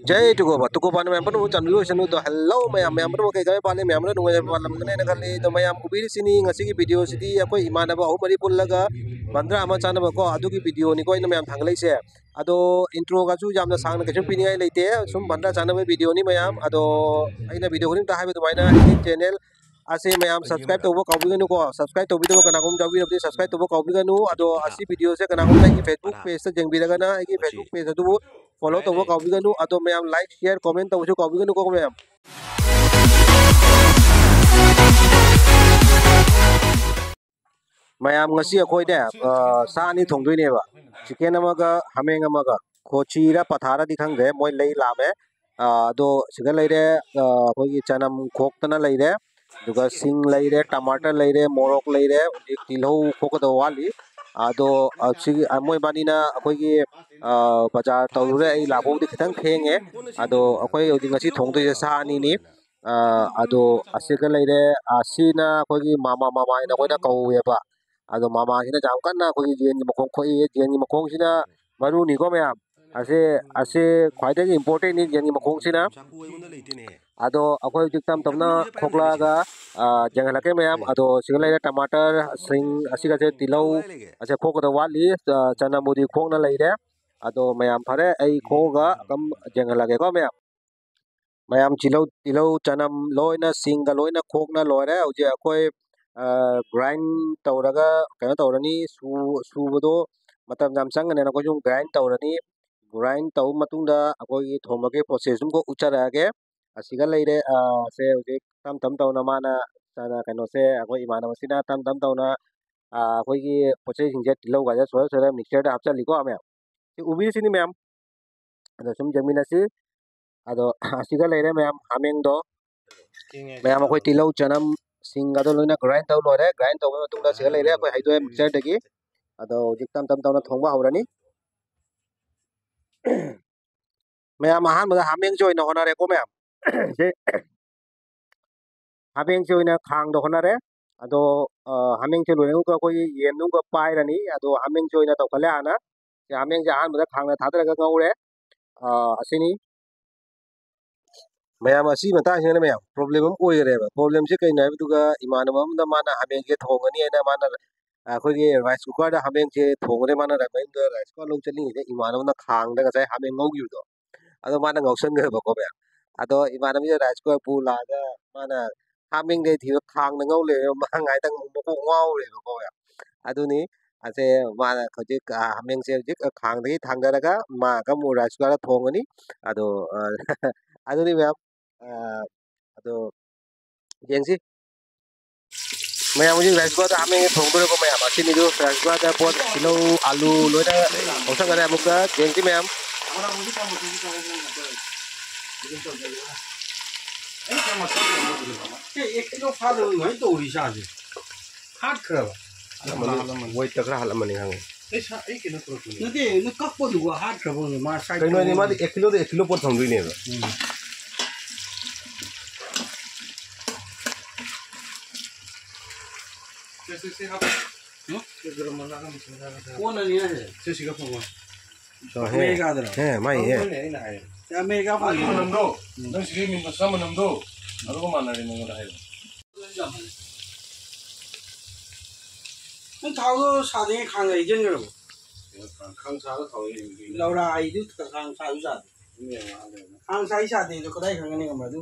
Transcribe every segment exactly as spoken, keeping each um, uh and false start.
ꯖꯩ ꯇꯨꯀꯣꯕ, ꯇꯨꯀꯣꯕꯅ ꯃꯌꯥꯝ ꯄꯨꯝꯅꯃꯛ ꯆꯥꯟꯕꯤꯌꯨ ꯑꯣꯏꯁꯅꯨ꯫ ꯑꯗꯣ hello ꯃꯌꯥꯝ, ꯃꯌꯥꯝ ꯄꯨꯝꯅꯃꯛ ꯀꯩ ꯀꯃꯥꯏ ꯄꯥꯜꯂꯤ? ꯃꯌꯥꯝꯅ ꯅꯨꯡꯉꯥꯏꯕ ꯄꯥꯜꯂꯝꯒꯅꯤ ꯍꯥꯏꯅ ꯈꯜꯂꯤ꯫ ꯑꯗꯣ ꯃꯌꯥꯝ ꯎꯕꯤꯔꯤꯁꯤꯅꯤ, ꯉꯁꯤꯒꯤ video ꯁꯤꯗꯤ ꯑꯩꯈꯣꯏ ꯏꯃꯥꯟꯅꯕ ꯑꯍꯨꯝ ꯃꯔꯤ ꯄꯨꯜꯂꯒ ꯕꯟꯗ꯭ꯔꯥ ꯑꯃ ꯆꯥꯅꯕ ꯀꯣ, ꯑꯗꯨꯒꯤ video ꯅꯤꯀꯣ ꯑꯩꯅ ꯃꯌꯥꯝ ꯊꯥꯡꯒꯠꯂꯛꯏꯁꯦ꯫ ꯑꯗꯣ intro ꯒꯁꯨ ꯌꯥꯝꯅ ꯁꯥꯡꯅ ꯀꯩꯁꯨ ꯄꯤꯅꯤꯡꯉꯥꯏ ꯂꯩꯇꯦ, ꯁꯨꯝ ꯕꯟꯗ꯭ꯔꯥ ꯆꯥꯅꯕ video ꯅꯤ ꯃꯌꯥꯝ꯫ ꯑꯗꯣ ꯑꯩꯅ video ꯈꯨꯗꯤꯡꯃꯛꯇ ꯍꯥꯏꯕ ꯑꯗꯨꯃꯥꯏꯅ ꯑꯩꯒꯤ channel ꯑꯁꯦ ꯃꯌꯥꯝ subscribe ꯇꯧꯕ ꯀꯥꯎꯕꯤꯒꯅꯨꯀꯣ꯫ Subscribe ꯇꯧꯕꯤꯗꯕ ꯀꯅꯥꯒꯨꯝꯕ ꯌꯥꯎꯕꯤꯔꯕꯗꯤ subscribe ꯇꯧꯕ ꯀꯥꯎꯕꯤꯒꯅꯨ꯫ ꯑꯗꯣ ꯑꯁꯤ video ꯁꯦ ꯀꯅꯥꯒꯨꯝꯕ ꯑꯩꯒꯤ Facebook page ꯇ ꯌꯦꯡꯕꯤꯔꯒꯅ ꯑꯩꯒꯤ Facebook page ꯑꯗꯨꯕꯨ follow ꯇꯧꯕ ꯀꯥꯎꯕꯤꯒꯅꯨ꯫ ꯑꯗꯣ ꯃꯌꯥꯝ like, share, comment ꯇꯧꯕꯁꯨ ꯀꯥꯎꯕꯤꯒꯅꯨꯀꯣ ꯃꯌꯥꯝ꯫ ꯃꯌꯥꯝ, ꯉꯁꯤ ꯑꯩꯈꯣꯏꯅꯦ, ꯑ, ꯁꯥ ꯑꯅꯤ ꯊꯣꯡꯗꯣꯏꯅꯦꯕ, chicken ꯑꯃꯒ ꯍꯥꯃꯦꯡ ꯑꯃꯒ꯫ ꯈꯣꯆꯤꯔ ꯄꯊꯥꯔꯗꯤ ꯈꯪꯗ꯭ꯔꯦ, ꯃꯣꯏ ꯂꯩ ꯂꯥꯝꯃꯦ꯫ ꯑ, ꯑꯗꯣ ꯁꯤꯗ ꯂꯩꯔꯦ, ꯑ, ꯑꯩꯈꯣꯏꯒꯤ ꯆꯅꯝ ꯈꯣꯛꯇꯅ ꯂꯩꯔꯦ, ꯑꯗꯨꯒ ꯁꯤꯡ ꯂꯩꯔꯦ, ꯇꯃꯥꯇꯔ ꯂꯩꯔꯦ, ꯃꯣꯔꯣꯛ ꯂꯩꯔꯦ, ꯍꯧꯖꯤꯛ ꯇꯤꯜꯍꯧ ꯈꯣꯛꯀꯗꯕ ꯋꯥꯠꯂꯤ꯫ ꯑꯗꯣ, ꯑ, ꯁꯤꯒꯤ, ꯑ, ꯃꯣꯏ ꯏꯕꯥꯅꯤꯅ ꯑꯩꯈꯣꯏꯒꯤ, ꯑ, ꯕꯖꯥꯔ ꯇꯧꯔꯨꯔꯦ, ꯑꯩ ꯂꯥꯛꯄꯕꯨꯗꯤ ꯈꯤꯇꯪ ꯊꯦꯡꯉꯦ꯫ ꯑꯗꯣ ꯑꯩꯈꯣꯏ ꯍꯧꯖꯤꯛ ꯉꯁꯤ ꯊꯣꯡꯗꯣꯏꯁꯦ ꯁꯥ ꯑꯅꯤꯅꯤ꯫ ꯑ, ꯑꯗꯣ ꯑꯁꯤꯒ ꯂꯩꯔꯦ, ꯑꯁꯤꯅ ꯑꯩꯈꯣꯏꯒꯤ ꯃꯥꯃ, ꯃꯥꯃ ꯍꯥꯏꯅ ꯑꯩꯈꯣꯏꯅ ꯀꯧꯋꯦꯕ꯫ ꯑꯗꯣ ꯃꯥꯃꯁꯤꯅ ꯌꯥꯝ ꯀꯟꯅ ꯑꯩꯈꯣꯏꯒꯤ ꯌꯦꯟꯒꯤ ꯃꯈꯣꯡ ꯈꯣꯛꯏ, ꯌꯦꯟꯒꯤ ꯃꯈꯣꯡꯁꯤꯅ ꯃꯔꯨꯅꯤꯀꯣ ꯃꯌꯥꯝ꯫ ꯑꯁꯤ, ꯑꯁꯤ ꯈ꯭ꯋꯥꯏꯗꯒꯤ important ꯅꯤ ꯌꯦꯟꯒꯤ ꯃꯈꯣꯡꯁꯤꯅ꯫ ꯑꯗꯣ ꯑꯩꯈꯣꯏ ꯍꯧꯖꯤꯛ ꯇꯞ ꯇꯞꯅ ꯈꯣꯛꯂꯛꯑꯒ, ꯑ, ꯌꯦꯡꯍꯜꯂꯛꯀꯦ ꯃꯌꯥꯝ꯫ ꯑꯗꯣ ꯁꯤꯒ ꯂꯩꯔꯦ ꯇꯃꯥꯇꯔ, ꯁꯤꯡ, ꯑꯁꯤꯒꯁꯦ ꯇꯤꯜꯍꯧ, ꯑꯁꯦ ꯈꯣꯛꯀꯗꯕ ꯋꯥꯠꯂꯤ꯫ ꯑ, ꯆꯅꯝꯕꯨꯗꯤ ꯈꯣꯛꯅ ꯂꯩꯔꯦ꯫ ꯑꯗꯣ ꯃꯌꯥꯝ ꯐꯔꯦ, ꯑꯩ ꯈꯣꯛꯑꯒ ꯑꯗꯨꯝ ꯌꯦꯡꯍꯜꯂꯒꯦꯀꯣ ꯃꯌꯥꯝ꯫ ꯃꯌꯥꯝ ꯇꯤꯜꯍꯧ, ꯇꯤꯜꯍꯧ, ꯆꯅꯝ ꯂꯣꯏꯅ ꯁꯤꯡꯒ ꯂꯣꯏꯅ ꯈꯣꯛꯅ ꯂꯣꯏꯔꯦ꯫ ꯍꯧꯖꯤꯛ ꯑꯩꯈꯣꯏ, ꯑ, grind ꯇꯧꯔꯒ ꯀꯩꯅꯣ ꯇꯧꯔꯅꯤ꯫ ꯁꯨ-, ꯁꯨꯕꯗꯣ ꯃꯇꯝ ꯌꯥꯝ ꯆꯪꯒꯅꯦꯅ ꯑꯩꯈꯣꯏꯁꯨ grind ꯇꯧꯔꯅꯤ꯫ Grind ꯇꯧꯕ ꯃꯇꯨꯡꯗ ꯑꯩꯈꯣꯏꯒꯤ ꯊꯣꯡꯕꯒꯤ process ꯑꯃꯨꯛꯀ ꯎꯠꯆꯔꯛꯑꯒꯦ꯫ ꯑꯁꯤꯒ ꯂꯩꯔꯦ, ꯑ, ꯁꯦ ꯍꯧꯖꯤꯛ ꯇꯞ ꯇꯞ ꯇꯧꯅ ꯃꯥꯅ, ꯑ, ꯀꯩꯅꯣꯁꯦ ꯑꯩꯈꯣꯏ ꯏꯃꯥꯟꯅꯕꯁꯤꯅ ꯇꯞ ꯇꯞ ꯇꯧꯅ, ꯑ, ꯑꯩꯈꯣꯏꯒꯤ ꯄꯣꯠ ꯆꯩꯁꯤꯡꯁꯦ ꯇꯤꯜꯍꯧꯒꯁꯦ ꯁꯣꯏꯔ ꯁꯣꯏꯔ mixture ꯗ ꯍꯥꯞꯆꯜꯂꯤꯀꯣ ꯃꯌꯥꯝ꯫ ꯁꯤ ꯎꯕꯤꯔꯤꯁꯤꯅꯤ ꯃꯌꯥꯝ꯫ ꯑꯗꯣ ꯁꯨꯝ ꯌꯦꯡꯃꯤꯟꯅꯁꯤ꯫ ꯑꯗꯣ ꯑꯁꯤꯒ ꯂꯩꯔꯦ ꯃꯌꯥꯝ, ꯍꯥꯃꯦꯡꯗꯣ꯫ ꯃꯌꯥꯝ ꯑꯩꯈꯣꯏ ꯇꯤꯜꯍꯧ, ꯆꯅꯝ, ꯁꯤꯡ ꯑꯗꯣ ꯂꯣꯏꯅ grind ꯇꯧ ꯂꯣꯏꯔꯦ꯫ Grind ꯇꯧꯕ ꯃꯇꯨꯡꯗ ꯑꯁꯤꯒ ꯂꯩꯔꯦ ꯑꯩꯈꯣꯏ ꯍꯩꯗꯣꯛꯑꯦ mixture ꯗꯒꯤ꯫ ꯑꯗꯣ ꯍꯧꯖꯤꯛ ꯇꯞ ꯇꯞ ꯇꯞꯅ ꯊꯣꯡꯕ ꯍꯧꯔꯅꯤ꯫ ꯃꯌꯥꯝ ꯑꯍꯥꯟꯕꯗ ꯍꯥꯃꯦꯡꯁꯦ ꯑꯣꯏꯅ ꯍꯣꯠꯅꯔꯦꯀꯣ ꯃꯌꯥꯝ꯫ ꯁꯤ ꯍꯥꯃꯦꯡꯁꯦ ꯑꯣꯏꯅ ꯈꯥꯡꯗ ꯍꯣꯠꯅꯔꯦ꯫ ꯑꯗꯣ, ꯑ, ꯍꯥꯃꯦꯡꯁꯦ ꯂꯣꯏꯔꯒ ꯑꯩꯈꯣꯏꯒꯤ ꯌꯦꯟꯗꯨꯒ ꯄꯥꯏꯔꯅꯤ꯫ ꯑꯗꯣ ꯍꯥꯃꯦꯡꯁꯦ ꯑꯣꯏꯅ ꯇꯧꯈꯠꯂꯦ ꯍꯥꯟꯅ꯫ ꯁꯤ ꯍꯥꯃꯦꯡꯁꯦ ꯑꯍꯥꯟꯕꯗ ꯈꯥꯡꯗ ꯊꯥꯗꯔꯒ ꯉꯧꯔꯦ꯫ ꯑ, ꯑꯁꯤꯅꯤ꯫ ꯃꯌꯥꯝ, ꯑꯁꯤ ꯃꯇꯥꯡꯁꯤꯅꯅꯦ ꯃꯌꯥꯝ, ꯄ꯭ꯔꯣꯕ꯭ꯂꯦꯝ ꯑꯃ ꯑꯣꯏꯈꯔꯦꯕ꯫ ꯄ꯭ꯔꯣꯕ꯭ꯂꯦꯝꯁꯦ ꯀꯩꯅꯣ ꯍꯥꯏꯕꯗꯨꯒ, ꯏꯃꯥꯟꯅꯕ ꯑꯃꯅ ꯃꯥꯅ ꯍꯥꯃꯦꯡꯁꯦ ꯊꯣꯡꯒꯅꯤ ꯍꯥꯏꯅ ꯃꯥꯅ, ꯑꯩꯈꯣꯏꯒꯤ ꯔꯥꯏꯁ ꯀꯨꯀꯔꯗ ꯍꯥꯃꯦꯡꯁꯦ ꯊꯣꯡꯒꯅꯤ, ꯃꯥꯅ ꯃꯌꯨꯝꯗ ꯔꯥꯏꯁ ꯀꯨꯀꯔ ꯂꯧ ꯆꯠꯂꯤꯉꯩꯗ ꯏꯃꯥꯟꯅꯕꯅ ꯈꯥꯡꯗ ꯉꯁꯥꯏ ꯍꯥꯃꯦꯡ ꯉꯧꯈꯤꯕꯗꯣ, ꯑꯗꯣ ꯃꯥꯅ ꯉꯧꯁꯟꯈ꯭ꯔꯦꯕꯀꯣ ꯃꯌꯥꯝ꯫ ꯑꯗꯣ ꯏꯃꯥꯟꯅꯕꯁꯦ ꯔꯥꯏꯁ ꯀꯨꯀꯔ ꯄꯨ ꯂꯥꯛꯑꯒ ꯃꯥꯅ ꯍꯥꯃꯦꯡꯗꯩ ꯊꯤꯕ ꯈꯥꯡꯗ ꯉꯧ ꯂꯩꯔꯦ꯫ ꯃꯥ ꯉꯥꯏꯇꯪ ꯃꯀꯣꯛ ꯉꯥꯎꯔꯦꯕꯀꯣ ꯃꯌꯥꯝ꯫ ꯑꯗꯨꯅꯤ ꯑꯁꯦ ꯃꯥꯅ ꯍꯧꯖꯤꯛ, ꯑ, ꯍꯥꯃꯦꯡꯁꯦ ꯍꯧꯖꯤꯛ ꯈꯥꯡꯗꯒꯤ ꯊꯥꯡꯗꯔꯒ ꯃꯥ ꯑꯃꯨꯛ ꯔꯥꯏꯁ ꯀꯨꯀꯔꯗ ꯊꯣꯡꯉꯅꯤ꯫ ꯑꯗꯣ, ꯑ, ꯑꯗꯨꯅꯤ ꯃꯌꯥꯝ꯫ ꯑ, ꯑꯗꯣ ꯌꯦꯡꯁꯤ꯫ ꯃꯌꯥꯝ ꯍꯧꯖꯤꯛ ꯔꯥꯏꯁ ꯀꯨꯀꯔꯗ ꯍꯥꯃꯦꯡ ꯊꯣꯡꯗꯣꯔꯦꯀꯣ ꯃꯌꯥꯝ꯫ ꯑꯁꯤꯅꯤꯗꯨ ꯔꯥꯏꯁ ꯀꯨꯀꯔꯗ ꯄꯣꯠ ꯇꯤꯜꯍꯧ, ꯑꯂꯨ ꯂꯣꯏꯅ ꯉꯧꯁꯟꯈꯔꯦ꯫ ꯑꯃꯨꯛꯀ ꯌꯦꯡꯁꯤ ꯃꯌꯥꯝ꯫ ꯑꯩ ꯀꯩꯅꯣ ꯐꯥꯗꯕ ꯑꯗꯨꯃꯥꯏꯅ ꯇꯧꯔꯤ ꯏꯁꯥꯁꯦ꯫ ꯍꯥꯠꯈ꯭ꯔꯕ? ꯍꯥꯠꯂꯝꯃꯅꯤ꯫ ꯋꯦꯠꯇ ꯈꯔ ꯍꯥꯠꯂꯝꯃꯅꯤ ꯈꯪꯉꯦ꯫ ꯑꯩ ꯁꯥ-, ꯑꯩ ꯀꯩꯅꯣ ꯄꯨꯔꯛꯄꯅꯦ꯫ ꯅꯠꯇꯦ, ꯅꯪ ꯀꯛꯄꯗꯨꯒ ꯍꯥꯠꯈ꯭ꯔꯕ ꯈꯪꯗꯦ꯫ ꯃꯥ ꯁꯥꯏꯠ ꯀꯩꯅꯣ ꯍꯥꯏꯗꯤ, ꯇꯧꯕ꯫ ꯃꯥꯗꯤ ꯑꯦꯛ ꯀꯤꯂꯣꯗ ꯑꯦꯛ ꯀꯤꯂꯣ ꯄꯣꯠ ꯊꯝꯗꯣꯏꯅꯦꯕ꯫ ꯎꯝ꯫ ꯁꯦ, ꯁꯦ, ꯁꯦ, ꯍꯥꯞꯄꯣ꯫ ꯎꯝ? ꯁꯦ, ꯒꯔꯝ ꯃꯁꯥꯂꯥ, ꯃꯁꯥꯂꯥ, ꯃꯁꯥꯂꯥ꯫ ꯀꯣꯟꯅꯅꯤ ꯍꯥꯏꯁꯦ꯫ ꯁꯦ, ꯁꯤꯒ ꯐꯪꯉꯣ꯫ ꯁꯣ, ꯍꯦ꯫ ꯑꯃꯦꯔꯤꯀꯥꯗꯔꯣ? ꯍꯦ, ꯃꯥꯏ ꯍꯦ꯫ ꯍꯣꯏꯅꯦ, ꯑꯩꯅ ꯍꯥꯏꯔꯦ꯫ ꯁꯤ ꯑꯃꯦꯔꯤꯀꯥ ꯃꯥꯒꯤ ꯐꯪꯉꯦ꯫ ꯃꯅꯝꯗꯣ, ꯎꯝ꯫ ꯅꯪ ꯁꯤꯒꯤ ꯃꯤꯟ ꯃꯁꯂꯥ ꯃꯅꯝꯗꯣ, ꯑꯗꯨꯒ ꯃꯥꯟꯅꯔꯦ ꯅꯉꯣꯟꯗ ꯍꯥꯏꯕ꯫ ꯅꯪ ꯊꯥꯎꯗꯣ ꯁꯥꯗ꯭ꯔꯤꯉꯩ ꯈꯥꯡꯗ ꯍꯩꯖꯤꯟꯈ꯭ꯔꯕꯣ? ꯈꯥꯡ ꯁꯥꯗ ꯊꯥꯎ ꯌꯩꯕꯗꯤ꯫ ꯂꯧꯔꯥꯏꯗꯨ ꯈꯥꯡ ꯁꯥꯁꯨ ꯁꯥꯗꯦ꯫ ꯃꯤ ꯌꯥꯝ ꯋꯥꯠꯂꯦꯅ꯫ ꯈꯥꯡ ꯁꯥꯏ ꯁꯥꯗꯦꯗꯣ ꯀꯗꯥꯏ ꯈꯪꯒꯅꯤ ꯈꯪꯕ꯭ꯔꯥ? ꯑꯗꯨ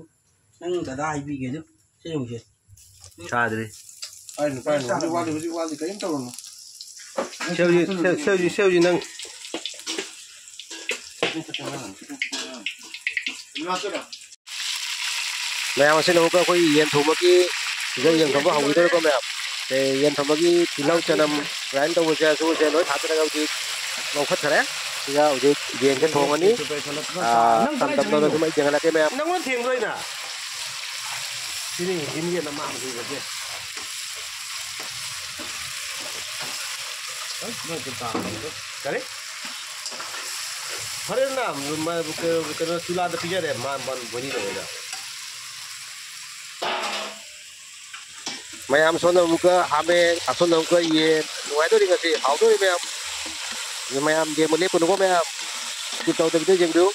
ꯅꯪ ꯗꯗꯥ ꯍꯥꯏꯕꯤꯒꯦ ꯑꯗꯨ꯫ ꯁꯤ ꯌꯦꯡꯉꯨꯁꯦ꯫ ꯁꯥꯗ꯭ꯔꯤ꯫ ꯄꯥꯏꯅꯨ, ꯄꯥꯏꯅꯨ꯫ ꯍꯧꯖꯤꯛ ꯋꯥꯠꯂꯤ, ꯍꯧꯖꯤꯛ ꯋꯥꯠꯂꯤ꯫ ꯀꯔꯤꯝ ꯇꯧꯔꯨꯅꯨ꯫ ꯁꯦ ꯍꯧꯖꯤꯛ, ꯁꯦ, ꯁꯦ ꯍꯧꯖꯤꯛ, ꯁꯦ ꯍꯧꯖꯤꯛ ꯅꯪ꯫ ꯃꯌꯥꯝ ꯑꯁꯤꯅ ꯑꯃꯨꯛꯀ ꯑꯩꯈꯣꯏ ꯌꯦꯟ ꯊꯣꯡꯕꯒꯤ ꯁꯤꯗ ꯌꯦꯟ ꯊꯣꯡꯕ ꯍꯧꯈꯤꯗꯣꯔꯦꯀꯣ ꯃꯌꯥꯝ꯫ ꯑꯦ, ꯌꯦꯟ ꯊꯣꯡꯕꯒꯤ ꯇꯤꯜꯍꯧ, ꯆꯅꯝ, grind ꯇꯧꯕꯁꯦ, ꯑꯁꯤꯒꯨꯝꯕꯁꯦ ꯂꯣꯏ ꯊꯥꯗꯔꯒ ꯍꯧꯖꯤꯛ ꯂꯧꯈꯠꯈ꯭ꯔꯦ꯫ ꯁꯤꯗ ꯍꯧꯖꯤꯛ ꯌꯦꯟꯁꯦ ꯊꯣꯡꯉꯅꯤ꯫ ꯑꯥ, ꯇꯝ ꯇꯝ ꯇꯧꯅ ꯑꯗꯨꯝ ꯑꯩ ꯌꯦꯡꯍꯜꯂꯛꯀꯦ ꯃꯌꯥꯝ꯫ ꯅꯪꯉꯣꯟꯗ ꯊꯦꯡꯗꯣꯏꯅ꯫ ꯁꯤꯅꯤ ꯏꯟꯒꯦꯅ ꯃꯥ ꯍꯧꯖꯤꯛ꯫ ꯀꯔꯤ? ꯐꯔꯦꯅ, ꯃ-, ꯀꯩꯅꯣ, ꯀꯩꯅꯣ, ꯆꯨꯂꯥꯗ ꯄꯤꯖꯔꯦ, ꯃꯥ, ꯃꯥ, ꯕꯣꯅꯤꯗ ꯑꯣꯏꯅ꯫ ꯃꯌꯥꯝ ꯁꯣꯝꯗ ꯑꯃꯨꯛꯀ ꯍꯥꯃꯦꯡ, ꯑꯁꯣꯝꯗ ꯑꯃꯨꯛꯀ ꯌꯦꯟ꯫ ꯅꯨꯡꯉꯥꯏꯗꯣꯔꯤ ꯉꯁꯤ, ꯍꯥꯎꯗꯣꯔꯤ ꯃꯌꯥꯝ꯫ ꯃꯌꯥꯝ ꯌꯦꯡꯕ ꯂꯦꯞꯀꯅꯨꯀꯣ ꯃꯌꯥꯝ꯫ Skip ꯇꯧꯗꯕꯤꯗ ꯌꯦꯡꯕꯤꯌꯨ꯫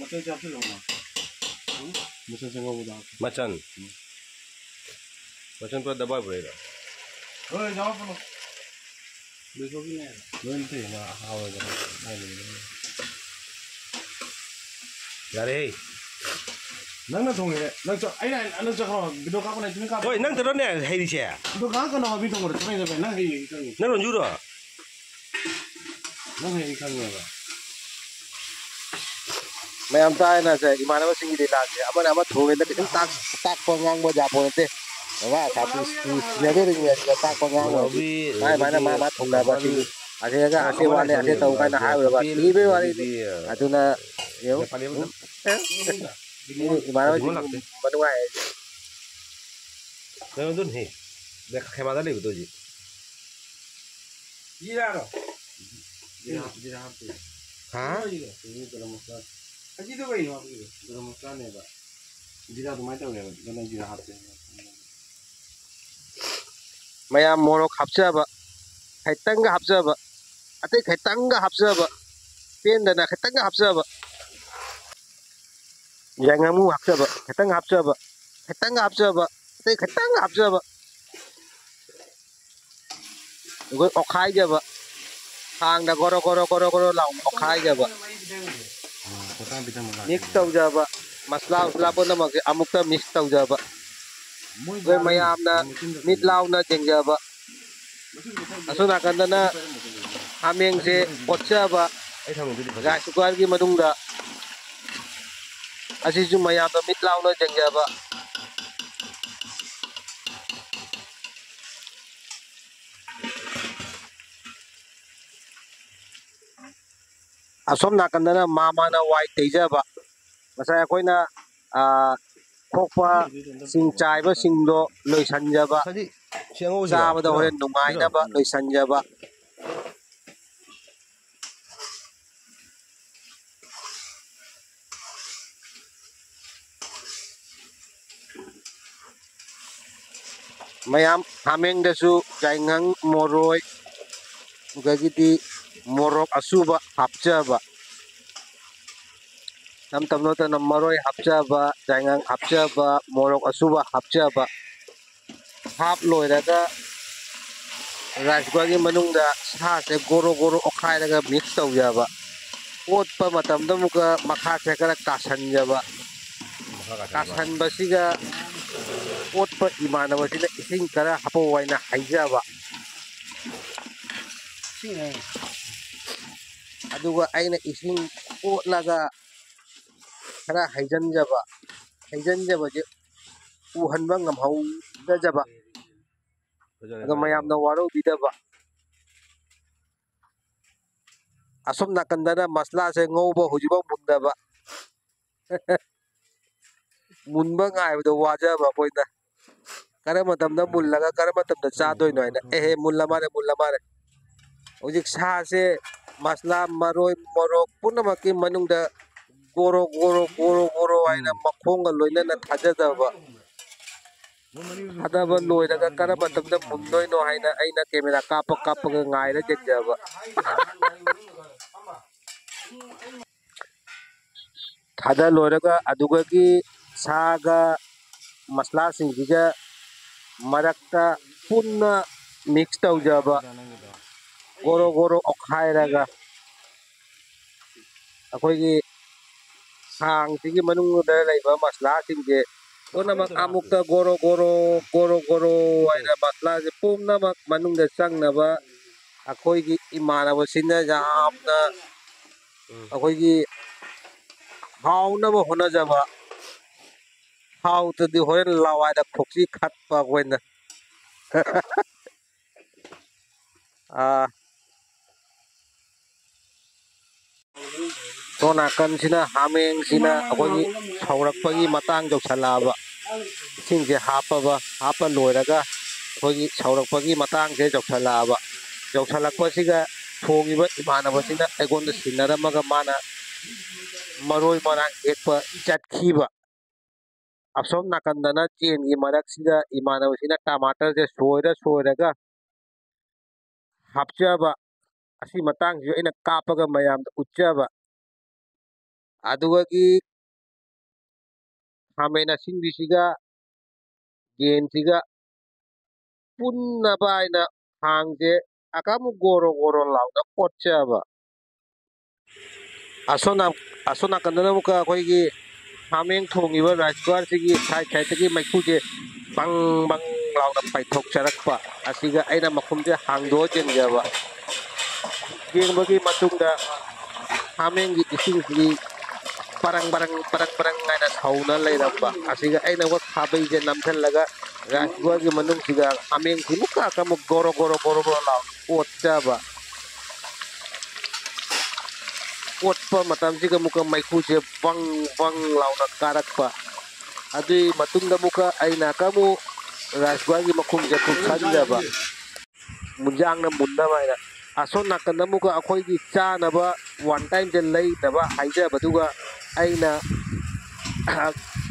ꯃꯆꯜꯁꯦ ꯍꯥꯞꯆꯤꯜꯂꯣ꯫ ꯎꯝ? ꯃꯆꯜꯁꯦ ꯉꯧꯕꯗ ꯍꯥꯞꯄꯣ꯫ ꯃꯆꯜ꯫ ꯎꯝ꯫ ꯃꯆꯜ ꯄꯨꯔꯥ ꯗꯕꯜ ꯄꯨꯔꯛꯏꯔꯣ? ꯍꯣꯏ, ꯌꯥꯎꯔꯛꯀꯅꯨ꯫ ꯂꯣꯏꯊꯣꯛꯈꯤꯅꯦ꯫ ꯂꯣꯏꯅ ꯊꯣꯛꯑꯦ, ꯃꯥ ꯍꯥꯎꯔꯣꯏꯗꯕ ꯍꯥꯏꯕꯅꯤ꯫ ꯌꯥꯔꯦꯍꯦ꯫ ꯅꯪꯅ ꯊꯣꯡꯉꯤꯅꯦ꯫ ꯅꯪ ꯆꯠ-, ꯑꯩꯅ ꯍꯥꯏ-, ꯅꯪ ꯆꯠꯈ꯭ꯔꯣ꯫ ꯚꯤꯗꯤꯑꯣ ꯀꯥꯞꯄ ꯂꯩꯇ꯭ꯔꯤ, ꯀꯥꯞꯄ꯫ ꯍꯣꯏ, ꯅꯪ ꯇꯧꯔꯣꯅꯦ ꯍꯩꯔꯤꯁꯦ꯫ ꯚꯤꯗꯤꯑꯣ ꯀꯥꯞꯀꯅꯣ ꯍꯥꯏꯕ, ꯊꯣꯡꯕꯗ ꯆꯠꯄ ꯌꯥꯗꯕ꯫ ꯅꯪ ꯍꯩꯌꯦ, ꯑꯩ ꯈꯪꯉꯤ꯫ ꯅꯪ ꯔꯣꯟꯖꯨꯔꯣ? ꯅꯪ ꯍꯩ ꯈꯪꯉꯦꯕ꯫ ꯃꯌꯥꯝ ꯇꯥꯏꯅ ꯁꯦ, ꯏꯃꯥꯟꯅꯕꯁꯤꯡꯒꯤ ꯂꯤꯂꯥꯁꯦ꯫ ꯑꯃꯅ ꯑꯃ ꯊꯣꯡꯉꯦꯅ ꯈꯤꯇꯪ ꯇꯥꯛ-, ꯇꯥꯛꯄ ꯉꯥꯡꯕ ꯌꯥꯄꯣꯟ ꯅꯠꯇꯦ꯫ ꯑꯃ ꯁꯥꯊꯤ ꯁꯤꯟꯅꯗꯣꯔꯤꯉꯩꯁꯤꯗ ꯇꯥꯛꯄ ꯉꯥꯡꯕ ꯍꯧꯖꯤꯛ꯫ ꯃꯥꯏ ꯃꯥꯏꯅ ꯃꯥ ꯃꯥ ꯊꯣꯡꯅꯕ ꯁꯤꯡ꯫ ꯑꯁꯤꯗꯒ ꯑꯁꯤ ꯋꯥꯠꯂꯦ, ꯑꯁꯤ ꯇꯧ ꯀꯥꯏꯅ ꯍꯥꯏꯔꯨꯔꯕ ꯊꯤꯕꯩ ꯋꯥꯔꯤꯅꯤ꯫ ꯑꯗꯨꯅ ꯌꯦꯡꯉꯨ꯫ ꯏꯃꯥꯟꯅꯕꯁꯤꯡ ꯃꯅꯨꯡꯉꯥꯏ꯫ ꯀꯩꯅꯣꯗꯨꯅꯦꯍꯦ꯫ ꯈꯦꯃꯥꯗ ꯂꯩꯕꯗꯣ ꯍꯧꯖꯤꯛ꯫ ꯖꯤꯔꯥꯔꯣ? ꯖꯤꯔꯥ, ꯖꯤꯔꯥ ꯍꯥꯞꯇꯦ꯫ ꯍꯥ? ꯀꯩꯅꯣ ꯒꯔꯝ ꯃꯁꯥꯂꯥ꯫ ꯑꯁꯤꯗꯣ ꯀꯩꯅꯣ ꯍꯥꯞꯄꯤꯗꯣ? ꯒꯔꯝ ꯃꯁꯥꯂꯥꯅꯦꯕ꯫ ꯖꯤꯔꯥ ꯑꯗꯨꯃꯥꯏꯅ ꯇꯧꯋꯦꯕ꯫ ꯑꯗꯨꯅ ꯖꯤꯔꯥ ꯍꯥꯞꯇꯦ꯫ ꯃꯌꯥꯝ ꯃꯣꯔꯣꯛ ꯍꯥꯞꯆꯕ, ꯈꯤꯇꯪꯒ ꯍꯥꯞꯆꯕ, ꯑꯇꯩ ꯈꯤꯇꯪꯒ ꯍꯥꯞꯆꯕ, ꯄꯦꯟꯗꯅ ꯈꯤꯇꯪꯒ ꯍꯥꯞꯆꯕ꯫ ꯌꯥꯏꯉꯪ ꯍꯥꯞꯆꯕ, ꯈꯤꯇꯪ ꯍꯥꯞꯆꯕ, ꯈꯤꯇꯪ ꯍꯥꯞꯆꯕ, ꯑꯇꯩ ꯈꯤꯇꯪ ꯍꯥꯞꯆꯕ꯫ ꯑꯩꯈꯣꯏ ꯑꯣꯠꯈꯥꯏꯖꯕ, ꯈꯥꯡꯗ ꯒꯣꯔꯣ ꯒꯣꯔꯣ ꯒꯣꯔꯣ ꯒꯣꯔꯣ ꯂꯥꯎꯅ ꯑꯣꯠꯈꯥꯏꯖꯕ꯫ ꯃꯤꯛꯁ ꯇꯧꯖꯕ, ꯃꯁꯂꯥ ꯎꯁꯂꯥ ꯄꯨꯝꯅꯃꯛꯁꯦ ꯑꯃꯨꯛꯇ ꯃꯤꯛꯁ ꯇꯧꯖꯕ꯫ ꯑꯩꯈꯣꯏ ꯃꯌꯥꯝꯅ ꯃꯤꯠ ꯂꯥꯎꯅ ꯌꯦꯡꯖꯕ꯫ ꯑꯁꯣꯝ ꯅꯥꯀꯟꯗꯅ ꯍꯥꯃꯦꯡꯁꯦ ꯑꯣꯠꯆꯕ, ꯔꯥꯏꯁ ꯀꯨꯀꯔꯒꯤ ꯃꯅꯨꯡꯗ꯫ ꯑꯁꯤꯁꯨ ꯃꯌꯥꯝꯅ ꯃꯤꯠ ꯂꯥꯎꯅ ꯌꯦꯡꯖꯕ꯫ ꯑꯁꯣꯝ ꯅꯥꯀꯟꯗꯅ ꯃꯥ ꯃꯥꯅ ꯋꯥꯏ ꯇꯩꯖꯕ꯫ ꯉꯁꯥꯏ ꯑꯩꯈꯣꯏꯅ, ꯑ, ꯈꯣꯛꯄ ꯁꯤꯡ ꯆꯥꯏꯕꯁꯤꯡꯗꯣ ꯂꯣꯏꯁꯟꯖꯕ꯫ ꯆꯥꯕꯗ ꯍꯣꯔꯦꯟ ꯅꯨꯡꯉꯥꯏꯅꯕ ꯂꯣꯏꯁꯟꯖꯕ꯫ ꯃꯌꯥꯝ ꯍꯥꯃꯦꯡꯗꯁꯨ ꯌꯥꯏꯉꯪ, ꯃꯣꯔꯣꯏ, ꯑꯗꯒꯤꯗꯤ ꯃꯣꯔꯣꯛ ꯑꯁꯨꯕ ꯍꯥꯞꯆꯕ꯫ ꯇꯝ ꯇꯝꯅ ꯇꯝꯅ ꯃꯔꯣꯏ ꯍꯥꯞꯆꯕ, ꯌꯥꯏꯉꯪ ꯍꯥꯞꯆꯕ, ꯃꯣꯔꯣꯛ ꯑꯁꯨꯕ ꯍꯥꯞꯆꯕ꯫ ꯍꯥꯞ ꯂꯣꯏꯔꯒ rice cookerꯒꯤ ꯃꯅꯨꯡꯗ ꯁꯥꯁꯦ ꯒꯣꯔꯣ ꯒꯣꯔꯣ ꯑꯣꯠꯈꯥꯏꯔꯒ mix ꯇꯧꯖꯕ꯫ ꯑꯣꯠꯄ ꯃꯇꯝꯗ ꯑꯃꯨꯛꯀ ꯃꯈꯥꯁꯦ ꯈꯔ ꯀꯥꯁꯟꯖꯕ꯫ ꯃꯈꯥ ꯀꯥꯁꯟꯕ꯫ ꯀꯥꯁꯟꯕꯁꯤꯒ ꯑꯣꯠꯄ ꯏꯃꯥꯟꯅꯕꯁꯤꯅ ꯏꯁꯤꯡ ꯈꯔ ꯍꯥꯞꯄꯛꯑꯣ ꯍꯥꯏꯅ ꯍꯥꯏꯖꯕ꯫ ꯏꯁꯤꯡ ꯍꯥꯏ꯫ ꯑꯗꯨꯒ ꯑꯩꯅ ꯏꯁꯤꯡ ꯑꯣꯠꯂꯒ ꯈꯔ ꯍꯩꯖꯤꯟꯖꯕ꯫ ꯍꯩꯖꯤꯟꯖꯕꯁꯦ ꯎꯍꯟꯕ ꯉꯝꯍꯧꯗꯖꯕ꯫ ꯐꯖꯔꯦ, ꯑꯗꯣ ꯐꯖꯔꯦ꯫ ꯃꯌꯥꯝꯅ ꯋꯥꯔꯧꯕꯤꯗꯕ꯫ ꯑꯁꯣꯝ ꯅꯥꯀꯟꯗꯅ ꯃꯁꯂꯥꯁꯦ ꯉꯧꯕ ꯍꯧꯖꯤꯛꯐꯥꯎ ꯃꯨꯟꯗꯕ꯫ ꯃꯨꯟꯕ ꯉꯥꯏꯕꯗ ꯋꯥꯖꯕ ꯑꯩꯈꯣꯏꯅ꯫ ꯀꯔꯝꯕ ꯃꯇꯝꯗ ꯃꯨꯜꯂꯒ ꯀꯔꯝꯕ ꯃꯇꯝꯗ ꯆꯥꯗꯣꯏꯅꯣ ꯍꯥꯏꯅ꯫ ꯑꯦꯍꯦ, ꯃꯨꯜꯂ ꯃꯥꯜꯂꯦ, ꯃꯨꯜꯂ ꯃꯥꯜꯂꯦ꯫ ꯍꯧꯖꯤꯛ ꯁꯥꯁꯦ ꯃꯁꯂꯥ, ꯃꯔꯣꯏ, ꯃꯣꯔꯣꯛ ꯄꯨꯝꯅꯃꯛꯀꯤ ꯃꯅꯨꯡꯗ ꯒꯣꯔꯣ, ꯒꯣꯔꯣ, ꯒꯣꯔꯣ, ꯒꯣꯔꯣ ꯍꯥꯏꯅ ꯎꯝ꯫ ꯃꯈꯣꯡꯒ ꯂꯣꯏꯅꯅ ꯊꯥꯗꯖꯕ꯫ ꯊꯥꯗꯕ ꯂꯣꯏꯔꯒ ꯀꯔꯝꯕ ꯃꯇꯝꯗ ꯃꯨꯟꯗꯣꯏꯅꯣ ꯍꯥꯏꯅ ꯑꯩꯅ camera ꯀꯥꯞꯄ ꯀꯥꯞꯄꯒ ꯉꯥꯏꯔ ꯌꯦꯡꯖꯕ꯫ ꯊꯥꯗ ꯂꯣꯏꯔꯒ ꯑꯗꯨꯒꯒꯤ ꯁꯥꯒ ꯃꯁꯂꯥꯁꯤꯡꯁꯤꯒ ꯃꯔꯛꯇ ꯄꯨꯟꯅ mix ꯇꯧꯖꯕ, ꯒꯣꯔꯣ ꯒꯣꯔꯣ ꯑꯣꯠꯈꯥꯏꯔꯒ ꯑꯩꯈꯣꯏꯒꯤ ꯈꯥꯡꯁꯤꯒꯤ ꯃꯅꯨꯡꯗ ꯂꯩꯕ ꯃꯁꯂꯥꯁꯤꯡꯁꯦ ꯄꯨꯝꯅꯃꯛ ꯑꯃꯨꯛꯇ ꯒꯣꯔꯣ ꯒꯣꯔꯣ, ꯒꯣꯔꯣ ꯒꯣꯔꯣ ꯍꯥꯏꯅ ꯃꯁꯂꯥꯁꯦ ꯄꯨꯝꯅꯃꯛ ꯃꯅꯨꯡꯗ ꯆꯪꯅꯕ ꯑꯩꯈꯣꯏꯒꯤ ꯏꯃꯥꯟꯅꯕꯁꯤꯡꯅ ꯌꯥꯝꯅ ꯎꯝ꯫ ꯑꯩꯈꯣꯏꯒꯤ ꯍꯥꯎꯅꯕ ꯍꯣꯠꯅꯖꯕ, ꯍꯥꯎꯇ꯭ꯔꯗꯤ ꯍꯣꯔꯦꯟ ꯂꯋꯥꯏꯗ ꯈꯣꯛꯆꯤ ꯈꯠꯄ ꯑꯩꯈꯣꯏꯅ꯫ ꯑꯥ, ꯁꯣꯝ ꯅꯥꯀꯟꯁꯤꯅ ꯍꯥꯃꯦꯡꯁꯤꯅ ꯑꯩꯈꯣꯏꯒꯤ ꯁꯧꯔꯛꯄꯒꯤ ꯃꯇꯥꯡ ꯌꯧꯁꯜꯂꯛꯑꯕ꯫ ꯏꯁꯤꯡꯁꯦ ꯍꯥꯞꯄꯕ, ꯍꯥꯞꯄ ꯂꯣꯏꯔꯒ ꯑꯩꯈꯣꯏꯒꯤ ꯁꯧꯔꯛꯄꯒꯤ ꯃꯇꯥꯡꯁꯦ ꯌꯧꯁꯜꯂꯛꯑꯕ꯫ ꯌꯧꯁꯜꯂꯛꯄꯁꯤꯒ ꯊꯣꯡꯉꯤꯕ ꯏꯃꯥꯟꯅꯕꯁꯤꯅ ꯑꯩꯉꯣꯟꯗ ꯁꯤꯟꯅꯔꯝꯃꯒ ꯃꯥꯅ ꯃꯔꯣꯏ ꯃꯔꯥꯡ ꯍꯦꯛꯄ ꯆꯠꯈꯤꯕ꯫ ꯑꯁꯣꯝ ꯅꯥꯀꯟꯗꯅ ꯆꯦꯟꯒꯤ ꯃꯔꯛꯁꯤꯗ ꯏꯃꯥꯟꯅꯕꯁꯤꯅ ꯇꯃꯥꯇꯔꯁꯦ ꯁꯣꯏꯔ ꯁꯣꯏꯔꯒ ꯍꯥꯞꯆꯕ꯫ ꯑꯁꯤ ꯃꯇꯥꯡꯁꯤꯁꯨ ꯑꯩꯅ ꯀꯥꯞꯄꯒ ꯃꯌꯥꯝꯗ ꯎꯠꯆꯕ꯫ ꯑꯗꯨꯒꯒꯤ ꯈꯥꯃꯦꯟ ꯑꯁꯤꯟꯕꯤꯁꯤꯒ ꯌꯦꯟꯁꯤꯒ ꯄꯨꯟꯅꯕ ꯍꯥꯏꯅ ꯈꯥꯡꯁꯦ ꯑꯀꯥꯃꯨꯛ ꯒꯣꯔꯣ ꯒꯣꯔꯣ ꯂꯥꯎꯅ ꯑꯣꯠꯆꯕ꯫ ꯑꯁꯣꯝ ꯅꯥ-, ꯑꯁꯣꯝ ꯅꯥꯀꯟꯗꯅ ꯑꯃꯨꯛꯀ ꯑꯩꯈꯣꯏꯒꯤ ꯍꯥꯃꯦꯡ ꯊꯣꯡꯉꯤꯕ ꯔꯥꯏꯁ ꯀꯨꯀꯔꯁꯤꯒꯤ ꯁꯥꯏꯠ ꯁꯥꯏꯠꯇꯒꯤ ꯃꯩꯈꯨꯁꯦ ꯕꯪ ꯕꯪ ꯂꯥꯎꯅ ꯄꯥꯏꯊꯣꯛꯆꯔꯛꯄ ꯑꯁꯤꯒ ꯑꯩꯅ ꯃꯈꯨꯝꯁꯦ ꯍꯥꯡꯗꯣꯛꯑ ꯌꯦꯡꯖꯕ꯫ ꯌꯦꯡꯕꯒꯤ ꯃꯇꯨꯡꯗ ꯍꯥꯃꯦꯡꯒꯤ ꯏꯁꯤꯡꯁꯤ ꯄꯔꯪ ꯄꯔꯪ ꯄꯔꯪ ꯄꯔꯪ ꯍꯥꯏꯅ ꯁꯧꯅ ꯂꯩꯔꯝꯕ ꯑꯁꯤꯒ ꯑꯩꯅ ꯑꯃꯨꯛ ꯈꯥꯕꯩꯁꯦ ꯅꯝꯁꯤꯜꯂꯒ ꯔꯥꯏꯁ ꯀꯨꯀꯔꯒꯤ ꯃꯅꯨꯡꯁꯤꯒ ꯍꯥꯃꯦꯡꯁꯤ ꯑꯃꯨꯛꯀ ꯑꯃꯨꯛ ꯒꯣꯔꯣ ꯒꯣꯔꯣ ꯒꯣꯔꯣ ꯒꯣꯔꯣ ꯂꯥꯎꯅ ꯑꯣꯠꯆꯕ꯫ ꯑꯣꯠꯄ ꯃꯇꯝꯁꯤꯒ ꯑꯃꯨꯛꯀ ꯃꯩꯈꯨꯁꯦ ꯕꯪ ꯕꯪ ꯂꯥꯎꯅ ꯀꯥꯔꯛꯄ꯫ ꯑꯗꯨꯒꯤ ꯃꯇꯨꯡꯗ ꯑꯃꯨꯛꯀ ꯑꯩꯅ ꯑꯃꯨꯛ ꯔꯥꯏꯁ ꯀꯨꯀꯔꯒꯤ ꯃꯈꯨꯝꯁꯦ ꯀꯨꯞꯁꯟꯖꯕ, ꯃꯨꯟꯖꯥꯡꯅ ꯃꯨꯟꯅꯕ ꯍꯥꯏꯅ꯫ ꯑꯁꯣꯝ ꯅꯥꯀꯟꯗ ꯑꯃꯨꯛꯀ ꯑꯩꯈꯣꯏꯒꯤ ꯆꯥꯅꯕ ꯋꯥꯟ ꯇꯥꯏꯝꯁꯦ ꯂꯩꯅꯕ ꯍꯥꯏꯖꯕꯗꯨꯒ ꯑꯩꯅ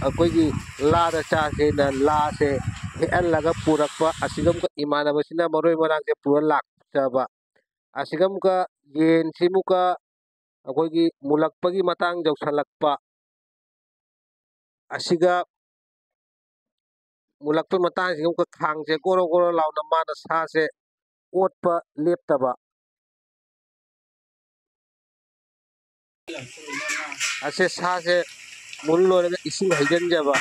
ꯑꯩꯈꯣꯏꯒꯤ ꯂꯥꯗ ꯆꯥꯁꯦꯅ ꯂꯥꯁꯦ ꯍꯦꯛꯍꯜꯂꯒ ꯄꯨꯔꯛꯄ꯫ ꯑꯁꯤꯒ ꯑꯃꯨꯛꯀ ꯏꯃꯥꯟꯅꯕꯁꯤꯅ ꯃꯔꯣꯏ ꯃꯔꯥꯡꯁꯦ ꯄꯨꯔ ꯂꯥꯛꯆꯕ꯫ ꯑꯁꯤꯒ ꯑꯃꯨꯛꯀ ꯌꯦꯟꯁꯤ ꯑꯃꯨꯛꯀ ꯑꯩꯈꯣꯏꯒꯤ ꯃꯨꯜꯂꯛꯄꯒꯤ ꯃꯇꯥꯡ ꯌꯧꯁꯜꯂꯛꯄ ꯑꯁꯤꯒ, ꯃꯨꯜꯂꯛꯄꯒꯤ ꯃꯇꯥꯡꯁꯤꯒ ꯑꯃꯨꯛꯀ ꯈꯥꯡꯁꯦ ꯒꯣꯔꯣ ꯒꯣꯔꯣ ꯂꯥꯎꯅ ꯃꯥꯅ ꯁꯥꯁꯦ ꯑꯣꯠꯄ ꯂꯦꯞꯇꯕ꯫ ꯑꯁꯦ ꯁꯥꯁꯦ ꯃꯨꯜ ꯂꯣꯏꯔꯒ ꯏꯁꯤꯡ ꯍꯩꯖꯤꯟꯖꯕ꯫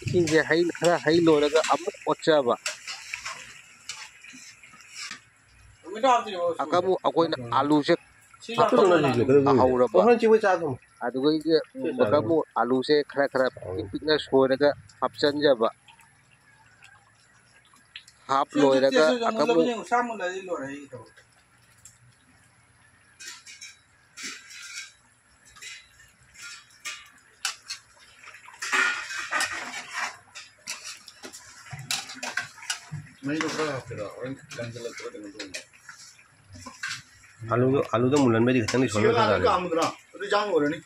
ꯏꯁꯤꯡꯁꯦ ꯍꯩ, ꯈꯔ ꯍꯩ ꯂꯣꯏꯔꯒ ꯑꯃꯨꯛ ꯑꯣꯠꯆꯕ꯫ ꯑꯀꯥꯃꯨꯛ ꯑꯩꯈꯣꯏꯅ ꯑꯥꯂꯨꯁꯦ ꯍꯥꯞꯆꯤꯟꯕ ꯇꯥꯍꯧꯔꯕ꯫ ꯑꯗꯨꯒ ꯑꯃꯨꯛ ꯑꯥꯂꯨꯁꯦ ꯈꯔ ꯈꯔ ꯄꯤꯛ ꯄꯤꯛꯅ ꯁꯣꯏꯔꯒ ꯍꯥꯞꯆꯤꯟꯖꯕ꯫ ꯍꯥꯞ ꯂꯣꯏꯔꯒ ꯑꯀꯥꯃꯨꯛ ꯃꯩꯗꯣ ꯈꯔ ꯍꯥꯞꯀꯦꯔꯥ? ꯍꯣꯔꯦꯟ ꯀꯟꯁꯤꯜꯂꯛꯄ꯭ꯔꯥ ꯀꯩꯅꯣ ꯇꯧꯅꯤ꯫ ꯑꯥꯂꯨꯗꯣ, ꯑꯥꯂꯨꯗꯣ ꯃꯨꯜꯍꯟꯕꯩꯗꯤ ꯈꯤꯇꯪꯗꯤ ꯁꯤꯒ ꯁꯣꯏꯕ ꯑꯥꯂꯨ ꯇꯥꯔꯦ꯫ ꯀꯥꯝꯃꯨꯗꯅ? ꯑꯗꯨ ꯏꯟꯖꯥꯡ ꯂꯣꯏꯔꯅꯤ꯫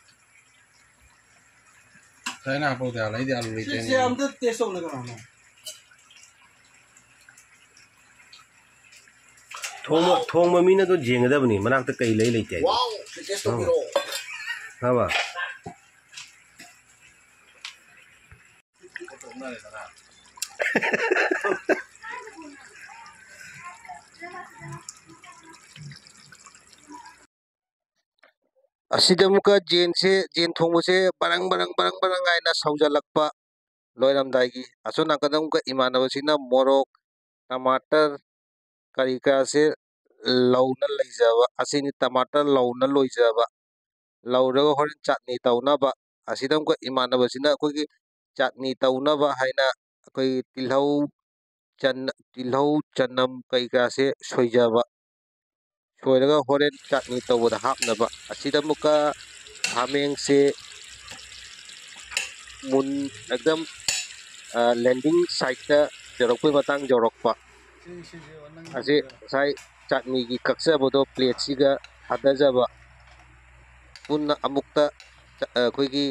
ꯈꯔ ꯍꯦꯟꯅ ꯍꯥꯞꯄꯧꯗ ꯌꯥꯔꯣꯏ꯫ ꯑꯩꯗꯤ ꯑꯥꯂꯨ ꯂꯩꯇ꯭ꯔꯦꯅꯦ꯫ ꯁꯤꯁꯦ ꯑꯝꯇ ꯇꯦꯁ ꯇꯧꯅ ꯀꯅꯥꯅꯣ? ꯊꯣꯡꯕ, ꯊꯣꯡꯕ ꯃꯤꯅ ꯑꯗꯨ ꯌꯦꯡꯒꯗꯕꯅꯤ, ꯃꯅꯥꯛꯇ ꯀꯩ ꯂꯩ ꯂꯩꯇꯦ ꯍꯥꯏꯗꯣ꯫ ꯈꯪꯉꯕ? ꯑꯁꯤꯗ ꯑꯃꯨꯛꯀ ꯌꯦꯟꯁꯦ, ꯌꯦꯟ ꯊꯣꯡꯕꯁꯦ ꯕꯔꯪ ꯕꯔꯪ ꯕꯔꯪ ꯕꯔꯪ ꯍꯥꯏꯅ ꯁꯧꯖꯜꯂꯛꯄ ꯂꯣꯏꯔꯝꯗꯥꯏꯒꯤ꯫ ꯑꯁꯣꯝ ꯅꯥꯀꯟꯗ ꯑꯃꯨꯛꯀ ꯏꯃꯥꯟꯅꯕꯁꯤꯅ ꯃꯣꯔꯣꯛ, ꯇꯃꯥꯇꯔ, ꯀꯔꯤ ꯀꯔꯥꯁꯦ ꯂꯧꯅ ꯂꯩꯖꯕ꯫ ꯑꯁꯤꯅꯤ ꯇꯃꯥꯇꯔ ꯂꯧꯅ ꯂꯣꯏꯖꯕ꯫ ꯂꯧꯔꯒ ꯍꯣꯔꯦꯟ ꯆꯠꯅꯤ ꯇꯧꯅꯕ꯫ ꯑꯁꯤꯗ ꯑꯃꯨꯛꯀ ꯏꯃꯥꯟꯅꯕꯁꯤꯅ ꯑꯩꯈꯣꯏꯒꯤ ꯆꯠꯅꯤ ꯇꯧꯅꯕ ꯍꯥꯏꯅ ꯑꯩꯈꯣꯏꯒꯤ ꯇꯤꯜꯍꯧ, ꯆꯅ-, ꯇꯤꯜꯍꯧ, ꯆꯅꯝ ꯀꯩꯀꯥꯁꯦ ꯁꯣꯏꯖꯕ꯫ ꯁꯣꯏꯔꯒ ꯍꯣꯔꯦꯟ ꯆꯠꯅꯤ ꯇꯧꯕꯗ ꯍꯥꯞꯅꯕ꯫ ꯑꯁꯤꯗ ꯑꯃꯨꯛꯀ ꯍꯥꯃꯦꯡꯁꯦ ꯃꯨꯟ, ꯑꯦꯛꯗꯝ, ꯑ, ꯂꯦꯟꯗꯤꯡ ꯁꯥꯏꯠꯇ ꯌꯧꯔꯛꯄꯩ ꯃꯇꯥꯡ ꯌꯧꯔꯛꯄ꯫ ꯑꯁꯤ ꯉꯁꯥꯏ ꯆꯠꯅꯤꯒꯤ ꯀꯛꯆꯕꯗꯣ ꯄ꯭ꯂꯦꯠꯁꯤꯒ ꯊꯥꯗꯖꯕ꯫ ꯄꯨꯟꯅ ꯑꯃꯨꯛꯇ ꯆ-, ꯑꯩꯈꯣꯏꯒꯤ,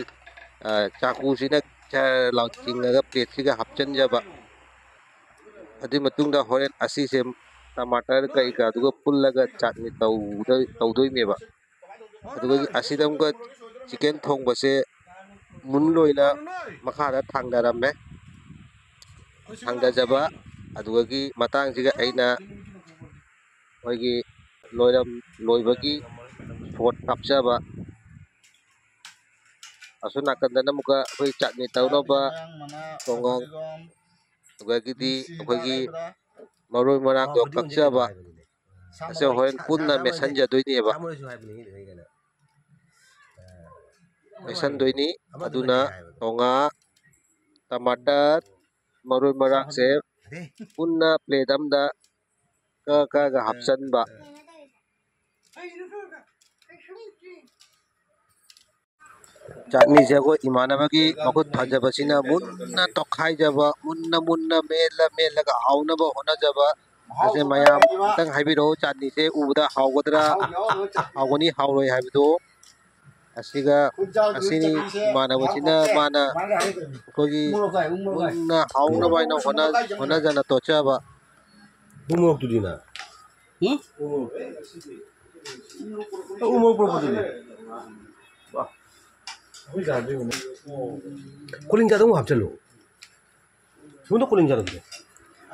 ꯑ, ꯆꯥꯀꯨꯁꯤꯅ ꯆꯔ ꯂꯥꯎ ꯆꯤꯡꯉꯒ ꯄ꯭ꯂꯦꯠꯁꯤꯒ ꯍꯥꯞꯆꯤꯟꯖꯕ꯫ ꯑꯗꯨꯒꯤ ꯃꯇꯨꯡꯗ ꯍꯣꯔꯦꯟ ꯑꯁꯤꯁꯦ ꯇꯃꯥꯇꯔ ꯀꯩꯀꯥꯗꯨꯒ ꯄꯨꯜꯂꯒ ꯆꯠꯅꯤ ꯇꯧꯗꯣꯏ-, ꯇꯧꯗꯣꯏꯅꯦꯕ꯫ ꯑꯗꯨꯒ ꯑꯁꯤꯗ ꯑꯃꯨꯛꯀ ꯆꯤꯀꯟ ꯊꯣꯡꯕꯁꯦ ꯃꯨꯟ ꯂꯣꯏꯅ ꯃꯈꯥꯗ ꯊꯥꯡꯗꯔꯝꯃꯦ꯫ ꯊꯥꯡꯗꯖꯕ ꯑꯗꯨꯗꯒꯤ ꯃꯇꯥꯡꯁꯤꯒ ꯑꯩꯅ ꯑꯩꯈꯣꯏꯒꯤ ꯂꯣꯏꯔꯝ-, ꯂꯣꯏꯕꯒꯤ ꯁꯣꯠ ꯀꯥꯞꯆꯕ꯫ ꯑꯁꯣꯝ ꯅꯥꯀꯟꯗꯅ ꯑꯃꯨꯛꯀ ꯑꯩꯈꯣꯏ ꯆꯠꯅꯤ ꯇꯧꯅꯕ ꯇꯣꯡꯉꯣꯡ, ꯑꯗꯨꯗꯒꯤꯗꯤ ꯑꯩꯈꯣꯏꯒꯤ ꯃꯔꯣꯏ ꯃꯔꯥꯡꯗꯣ ꯀꯛꯆꯕ꯫ ꯑꯁꯦ ꯍꯣꯔꯦꯟ ꯄꯨꯟꯅ ꯃꯦꯠꯁꯟꯖꯗꯣꯏꯅꯦꯕ꯫ ꯃꯦꯠꯁꯟꯗꯣꯏꯅꯤ꯫ ꯑꯗꯨꯅ ꯇꯣꯉꯥ, ꯇꯃꯥꯇꯔ, ꯃꯔꯣꯏ ꯃꯔꯥꯡꯁꯦ ꯄꯨꯟꯅ ꯄ꯭ꯂꯦꯠ ꯑꯃꯗ ꯀꯛꯑ ꯀꯛꯑꯒ ꯍꯥꯞꯆꯟꯕ꯫ ꯆꯠꯅꯤꯁꯦ ꯑꯩꯈꯣꯏ ꯏꯃꯥꯟꯅꯕꯒꯤ ꯃꯈꯨꯠ ꯐꯖꯕꯁꯤꯅ ꯃꯨꯟꯅ ꯇꯣꯠꯈꯥꯏꯖꯕ, ꯃꯨꯟꯅ ꯃꯨꯟꯅ ꯃꯦꯠꯂ ꯃꯦꯠꯂꯒ ꯍꯥꯎꯅꯕ ꯍꯣꯠꯅꯖꯕ꯫ ꯑꯁꯦ ꯃꯌꯥꯝ ꯑꯝꯇꯪ ꯍꯥꯏꯕꯤꯔꯛꯑꯣ, ꯆꯠꯅꯤꯁꯦ ꯎꯕꯗ ꯍꯥꯎꯒꯗ꯭ꯔꯥ, ꯍꯥꯎꯒꯅꯤ, ꯍꯥꯎꯔꯣꯏ ꯍꯥꯏꯕꯗꯨ꯫ ꯑꯁꯤꯒ ꯑꯁꯤꯅꯤ ꯏꯃꯥꯟꯅꯕꯁꯤꯅ ꯃꯥꯅ ꯑꯩꯈꯣꯏꯒꯤ ꯃꯨꯟꯅ ꯍꯥꯎꯅꯕ ꯍꯥꯏꯅ ꯍꯣꯠꯅ-, ꯍꯣꯠꯅꯖꯅ ꯇꯣꯠꯆꯕ꯫ ꯎꯃꯣꯔꯣꯛꯇꯨꯗꯤꯅ? ꯎꯝ? ꯎ ꯃꯣꯔꯣꯛ ꯄꯨꯔꯛꯄꯗꯨꯗꯤ꯫ ꯋꯥ꯫ ꯀꯣꯂꯤꯡꯖꯥꯗꯣ ꯑꯃꯨꯛ ꯍꯥꯞꯆꯜꯂꯨ꯫ ꯁꯣꯝꯗ ꯀꯣꯂꯤꯡꯖꯥꯗꯣ ꯑꯝꯇ꯫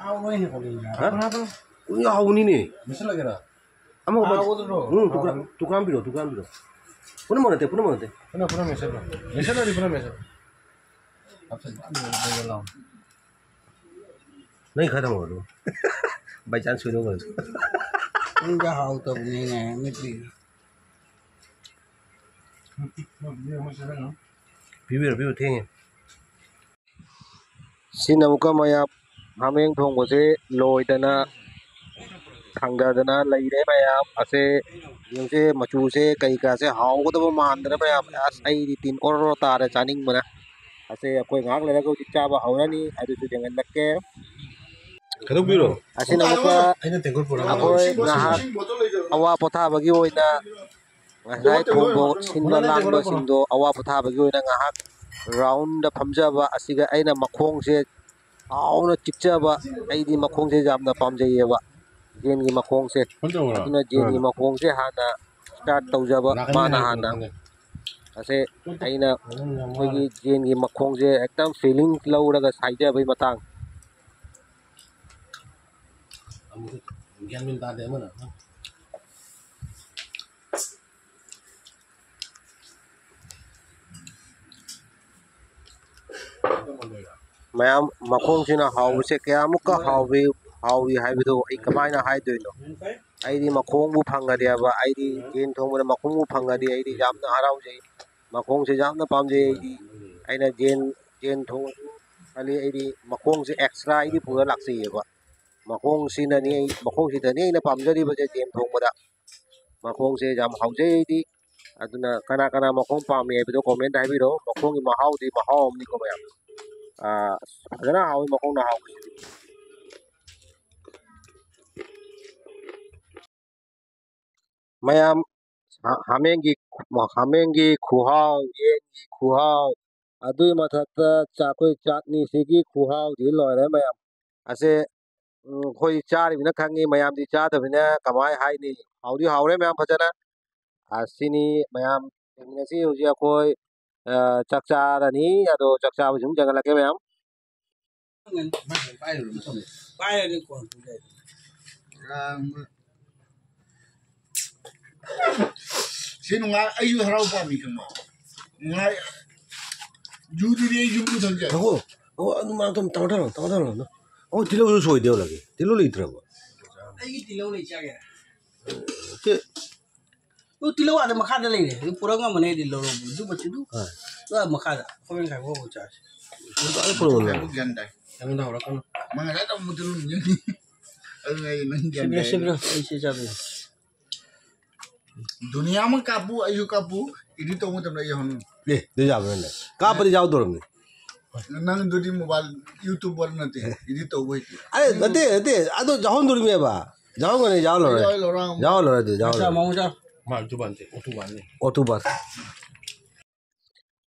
ꯍꯥꯎꯕꯅꯤꯅꯦ ꯀꯣꯂꯤꯡꯖꯥ꯫ ꯍꯥ? ꯀꯣꯂꯤꯡꯖꯥ ꯍꯥꯎꯕꯅꯤꯅꯦ꯫ ꯃꯦꯠꯁꯜꯂꯒꯦꯔꯥ? ꯑꯃ ꯍꯥꯎꯕꯗꯨꯔꯣ? ꯎꯝ, ꯇꯨꯀ꯭ꯔꯥꯝ, ꯇꯨꯀ꯭ꯔꯥꯝ ꯄꯤꯔꯛꯑꯣ, ꯇꯨꯀ꯭ꯔꯥꯝ ꯄꯤꯔꯛꯑꯣ꯫ ꯄꯨꯟꯅꯃꯛ ꯅꯠꯇꯦ, ꯄꯨꯟꯅꯃꯛ ꯅꯠꯇꯦ꯫ ꯄꯨꯟꯅ, ꯄꯨꯟꯅ ꯃꯦꯠꯁꯜꯂꯣ꯫ ꯃꯦꯠꯁꯜꯂꯗꯤ ꯄꯨꯟꯅ ꯃꯦꯠꯁꯜꯂꯣ꯫ ꯍꯥꯞꯆꯜꯂꯣ꯫ ꯅꯪ ꯈꯔ ꯊꯝꯃꯣ ꯑꯗꯨ꯫ By chance ꯁꯣꯏꯗꯧ ꯑꯣꯏꯔꯁꯨ꯫ ꯀꯣꯂꯤꯡꯖꯥ ꯍꯥꯎꯇꯕꯅꯤꯅꯦ, ꯃꯤꯠꯇꯤ꯫ ꯄꯤꯕꯤꯔꯣ, ꯄꯤꯕꯤꯔꯣ, ꯊꯦꯡꯉꯦ꯫ ꯁꯤꯅ ꯑꯃꯨꯛꯀ ꯃꯌꯥꯝ ꯍꯥꯃꯦꯡ ꯊꯣꯡꯕꯁꯦ ꯂꯣꯏꯗꯅ ꯊꯥꯡꯗꯗꯅ ꯂꯩꯔꯦ ꯃꯌꯥꯝ꯫ ꯑꯁꯦ ꯌꯦꯡꯁꯦ, ꯃꯆꯨꯁꯦ ꯀꯩꯀꯥꯁꯦ ꯍꯥꯎꯒꯗꯕ ꯃꯥꯟꯗꯅ ꯃꯌꯥꯝ꯫ ꯑꯁ, ꯑꯩꯗꯤ ꯇꯤꯟ ꯑꯣꯔꯣ ꯇꯥꯔꯦ ꯆꯥꯅꯤꯡꯕꯅ꯫ ꯑꯁꯦ ꯑꯩꯈꯣꯏ ꯉꯥꯏꯍꯥꯛ ꯂꯩꯔꯒ ꯍꯧꯖꯤꯛ ꯆꯥꯕ ꯍꯧꯔꯅꯤ, ꯑꯗꯨꯁꯨ ꯌꯦꯡꯍꯜꯂꯛꯀꯦ꯫ ꯀꯩꯗꯧꯕꯤꯔꯣ? ꯑꯁꯤꯅ ꯑꯃꯨꯛꯀ ꯑꯩꯅ ꯇꯦꯡꯀꯣꯠ ꯄꯨꯔꯛꯑꯣ꯫ ꯑꯩꯈꯣꯏ ꯉꯥꯏꯍꯥꯛ ꯑꯋꯥ ꯄꯣꯊꯥꯕꯒꯤ ꯑꯣꯏꯅ ꯉꯁꯥꯏ ꯊꯣꯡꯕ ꯁꯤꯟꯕ ꯂꯥꯡꯕꯁꯤꯡꯗꯣ ꯑꯋꯥ ꯄꯣꯊꯥꯕꯒꯤ ꯑꯣꯏꯅ ꯉꯥꯏꯍꯥꯛ ꯔꯥꯎꯟꯗ ꯐꯝꯖꯕ ꯑꯁꯤꯒ ꯑꯩꯅ ꯃꯈꯣꯡꯁꯦ ꯆꯥꯎꯅ ꯆꯤꯛꯆꯕ꯫ ꯑꯩꯗꯤ ꯃꯈꯣꯡꯁꯦ ꯌꯥꯝꯅ ꯄꯥꯝꯖꯩꯌꯦꯕ, ꯌꯦꯟꯒꯤ ꯃꯈꯣꯡꯁꯦ꯫ ꯐꯣꯟ ꯇꯧꯔꯣ꯫ ꯑꯗꯨꯅ ꯌꯦꯟꯒꯤ ꯃꯈꯣꯡꯁꯦ ꯍꯥꯟꯅ start ꯇꯧꯖꯕ, ꯂꯥꯛꯀꯅꯤ ꯃꯥꯅ ꯍꯥꯏꯔꯛꯄꯅꯦ, ꯍꯥꯟꯅ꯫ ꯈꯪꯉꯦ꯫ ꯑꯁꯦ ꯑꯩꯅ ꯑꯩꯈꯣꯏꯒꯤ ꯌꯦꯟꯒꯤ ꯃꯈꯣꯡꯁꯦ ꯍꯦꯛꯇ feeling ꯂꯧꯔꯒ ꯁꯥꯏꯖꯕꯩ ꯃꯇꯥꯡ꯫ ꯑꯃꯨꯛ ꯒ꯭ꯌꯥꯟ ꯃꯦꯟ ꯇꯥꯗꯦ ꯑꯃꯅ꯫ ꯃꯌꯥꯝ, ꯃꯈꯣꯡꯁꯤꯅ ꯍꯥꯎꯕꯁꯦ ꯀꯌꯥꯃꯨꯛꯀ ꯍꯥꯎꯏ, ꯍꯥꯎꯏ ꯍꯥꯏꯕꯗꯨ ꯑꯩ ꯀꯃꯥꯏꯅ ꯍꯥꯏꯗꯣꯏꯅꯣ? ꯑꯩꯗꯤ ꯃꯈꯣꯡꯕꯨ ꯐꯪꯉꯗꯤꯕ, ꯑꯩꯗꯤ ꯌꯦꯟ ꯊꯣꯡꯕꯗ ꯃꯈꯣꯡꯕꯨ ꯐꯪꯉꯗꯤ ꯑꯩꯗꯤ ꯌꯥꯝꯅ ꯍꯔꯥꯎꯖꯩ꯫ ꯃꯈꯣꯡꯁꯦ ꯌꯥꯝꯅ ꯄꯥꯝꯖꯩ ꯑꯩꯗꯤ꯫ ꯑꯩꯅ ꯌꯦꯟ, ꯌꯦꯟ ꯊꯣꯡꯉꯁꯨ ꯈꯜꯂꯤ, ꯑꯩꯗꯤ ꯃꯈꯣꯡꯁꯦ extra ꯑꯩꯗꯤ ꯄꯨꯔ ꯂꯥꯛꯆꯩꯌꯦꯕ꯫ ꯃꯈꯣꯡꯁꯤꯅꯅꯤ ꯑꯩ, ꯃꯈꯣꯡꯁꯤꯗꯅꯤ ꯑꯩꯅ ꯄꯥꯝꯖꯔꯤꯕꯁꯦ ꯌꯦꯟ ꯊꯣꯡꯕꯗ꯫ ꯃꯈꯣꯡꯁꯦ ꯌꯥꯝ ꯍꯥꯎꯖꯩ ꯑꯩꯗꯤ꯫ ꯑꯗꯨꯅ ꯀꯅꯥ ꯀꯅꯥ ꯃꯈꯣꯡ ꯄꯥꯝꯃꯤ ꯍꯥꯏꯕꯗꯣ comment ꯍꯥꯏꯕꯤꯔꯛꯑꯣ꯫ ꯃꯈꯣꯡꯒꯤ ꯃꯍꯥꯎꯗꯤ ꯃꯍꯥꯎ ꯑꯃꯅꯤꯀꯣ ꯃꯌꯥꯝ꯫ ꯑꯥ, ꯐꯖꯅ ꯍꯥꯎꯋꯤ ꯃꯈꯣꯡꯅ ꯍꯥꯎꯕꯁꯤꯗꯤ꯫ ꯃꯌꯥꯝ, ꯍꯥ-, ꯍꯥꯃꯦꯡꯒꯤ, ꯍꯥꯃꯦꯡꯒꯤ ꯈꯨꯍꯥꯎ, ꯌꯦꯟꯒꯤ ꯈꯨꯍꯥꯎ, ꯑꯗꯨꯒꯤ ꯃꯊꯛꯇ ꯆꯥꯛ-, ꯑꯩꯈꯣꯏ ꯆꯥꯛꯅꯤꯁꯤꯒꯤ ꯈꯨꯍꯥꯎꯗꯤ ꯂꯣꯏꯔꯦ ꯃꯌꯥꯝ꯫ ꯑꯁꯦ ꯎꯝ, ꯑꯩꯈꯣꯏ ꯆꯥꯔꯤꯕꯅ ꯈꯪꯉꯤ, ꯃꯌꯥꯝꯗꯤ ꯆꯥꯗꯕꯅꯤꯅ ꯀꯃꯥꯏ ꯍꯥꯏꯅꯤ? ꯍꯥꯎꯗꯤ ꯍꯥꯎꯔꯦ ꯃꯌꯥꯝ ꯐꯖꯅ꯫ ꯑꯁꯤꯅꯤ ꯃꯌꯥꯝ ꯌꯦꯡꯃꯤꯟꯅꯁꯤ꯫ ꯍꯧꯖꯤꯛ ꯑꯩꯈꯣꯏ, ꯑ, ꯆꯥꯛ ꯆꯥꯔꯅꯤ꯫ ꯑꯗꯣ ꯆꯥꯛ ꯆꯥꯕꯁꯤ ꯑꯃꯨꯛ ꯌꯦꯡꯍꯜꯂꯛꯀꯦ ꯃꯌꯥꯝ꯫ ꯄꯥꯏꯔꯒꯦ ꯀꯣꯟ꯫ ꯁꯤ ꯅꯨꯡꯉꯥꯏ, ꯑꯩꯁꯨ ꯍꯔꯥꯎ ꯄꯥꯝꯃꯤ ꯈꯪꯕ꯫ ꯅꯨꯡꯉꯥꯏ꯫ ꯖꯨꯗꯨꯗꯤ ꯑꯩ ꯌꯨꯝꯗ ꯊꯝꯖꯩ꯫ ꯉꯥꯏꯈꯣ꯫ ꯑꯣ, ꯑꯗꯨ ꯃꯥ ꯑꯗꯨꯝ ꯇꯧꯗꯔꯣ, ꯇꯧꯗꯔꯣ꯫ ꯑꯣ, ꯇꯤꯜꯍꯧꯁꯨ ꯁꯣꯏꯗꯦ ꯂꯥꯛꯀꯦ꯫ ꯇꯤꯜꯍꯧ ꯂꯩꯇ꯭ꯔꯕꯣ? ꯑꯩꯒꯤ ꯇꯤꯜꯍꯧ ꯂꯩ ꯆꯥꯒꯦ꯫ ꯁꯤ ꯑꯗꯨ ꯇꯤꯜꯍꯧ ꯑꯥꯗ ꯃꯈꯥꯗ ꯂꯩꯔꯦ꯫ ꯑꯗꯨ ꯄꯨꯔꯛꯉꯝꯕꯅꯦ ꯑꯩꯗꯤ ꯂꯧꯔꯣ꯫ ꯑꯗꯨ ꯃꯆꯨꯗꯨ꯫ ꯍꯣꯏ꯫ ꯑꯗꯨ ꯃꯈꯥꯗ꯫ ꯑꯩꯈꯣꯏ ꯉꯁꯥꯏ ꯍꯣ ꯍꯣ ꯆꯥꯁꯤ꯫ ꯑꯗꯨ ꯑꯥꯗ ꯄꯨꯔꯛꯉꯝꯕꯅꯦ꯫ ꯒ꯭ꯌꯥꯟ ꯇꯥꯏ꯫ ꯑꯩꯉꯣꯟꯗ ꯍꯧꯔꯛꯀꯅꯨ꯫ ꯃꯥ ꯉꯁꯥꯏ ꯇꯧꯕ ꯃꯨꯠꯇꯨ ꯑꯗꯨꯝ ꯌꯦꯡꯉꯤ꯫ ꯑꯗꯨꯅ ꯑꯩ ꯅꯪ ꯒ꯭ꯌꯥꯟ ꯁꯤꯕꯤꯔꯣ, ꯇꯥꯏ꯫ ꯁꯤꯕꯤꯔꯣ꯫ ꯑꯩ ꯁꯤ ꯆꯥꯕꯤꯔꯣ꯫ ꯗꯨꯅꯤꯌꯥ ꯑꯃ ꯀꯥꯞꯄꯨ, ꯑꯩꯁꯨ ꯀꯥꯞꯄꯨ, edit ꯇꯧꯕ ꯃꯇꯝꯗ ꯑꯩ ꯌꯥꯎꯍꯟꯅꯤꯡꯉꯤ꯫ ꯑꯦ, ꯑꯗꯨ ꯌꯥꯕ꯭ꯔꯥꯅꯦ? ꯀꯥꯞꯄꯗꯤ ꯌꯥꯎꯗꯧꯔꯕꯅꯤ꯫ ꯅꯪꯗꯨꯗꯤ mobile YouTuber ꯅꯠꯇꯦ, edit ꯇꯧꯕ ꯍꯩꯇꯦ꯫ ꯑꯔꯦ, ꯅꯠꯇꯦ, ꯅꯠꯇꯦ, ꯑꯗꯣ ꯌꯥꯎꯍꯟꯗꯣꯔꯤꯃꯦꯕ꯫ ꯌꯥꯎꯍꯟꯒꯅꯤ, ꯌꯥꯎꯍꯜꯂꯣꯏꯔꯦ꯫ ꯌꯥꯎꯍꯜꯂꯣꯔꯥ? ꯌꯥꯎꯍꯜꯂꯣꯏꯔꯦ ꯑꯗꯨ, ꯌꯥꯎꯍꯜꯂꯣꯏꯔꯦ꯫ ꯃꯥ YouTuber ꯅꯠꯇꯦ, ꯑꯣꯇꯨꯕꯥꯟꯅꯦ꯫ ꯑꯣꯇꯨꯕꯥꯟ꯫